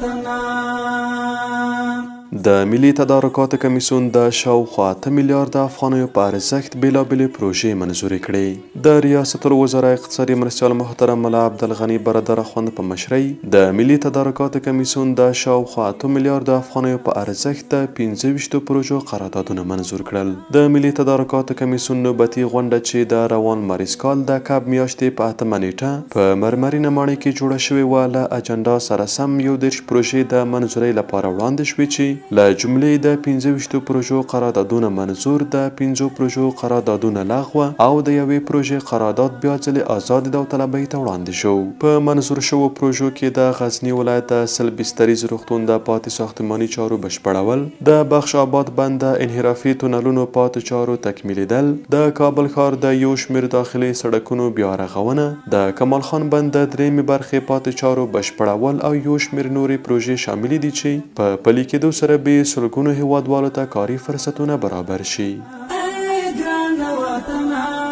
وطنه. د ملي تدارکاتو کمیسیون د شاوخوا 8 میلیارده افغانیو په ارزښت بېلابېلې پروژې منظورې کړې. د ریاست الوزرا اقتصادي مرستیال محترم ملا عبدالغني برادر اخوند په مشرۍ د ملي تدارکاتو کمیسیون د شاوخوا 8 میلیارده افغانیو په ارزښت د 25 پروژو قراردادونه منظور کړل. د ملي تدارکاتو کمیسیون نوبتي غونډه چې د روان لمریز کال د کب میاشتې په 8 نیټه په مرمرینه ماڼۍ کې جوړه شوې وه، له اجنډا سره سم 31 پروژې د منظورۍ لپاره وړاندې شوې چې له جملې د 25 پروژو قراردادونه منظور، د 5 پروژو قراردادونه لغوه او د یوې پروژې قرارداد بیا ځلې ازادې داوطلبۍ ته وړاندې شو. په منظور شوو پروژو کې د غزني ولایت د 100 بستریز روغتون د پاتې ساختماني چارو بشپړول، د بخش آباد بند د انحرافي تونلونو پاتې چارو تکمیلېدل، د کابل ښار د یو شمېر داخلي سړکونو بیا رغونه، د کمال خان بند د درېیمې برخې پاتې چارو بشپړول او یو شمېر نورې پروژې شاملې دي چې په پلي کېدو سره به سلګونو هیوادوالو ته کاري فرصتونه برابر شي. ای ګرانه وطنه.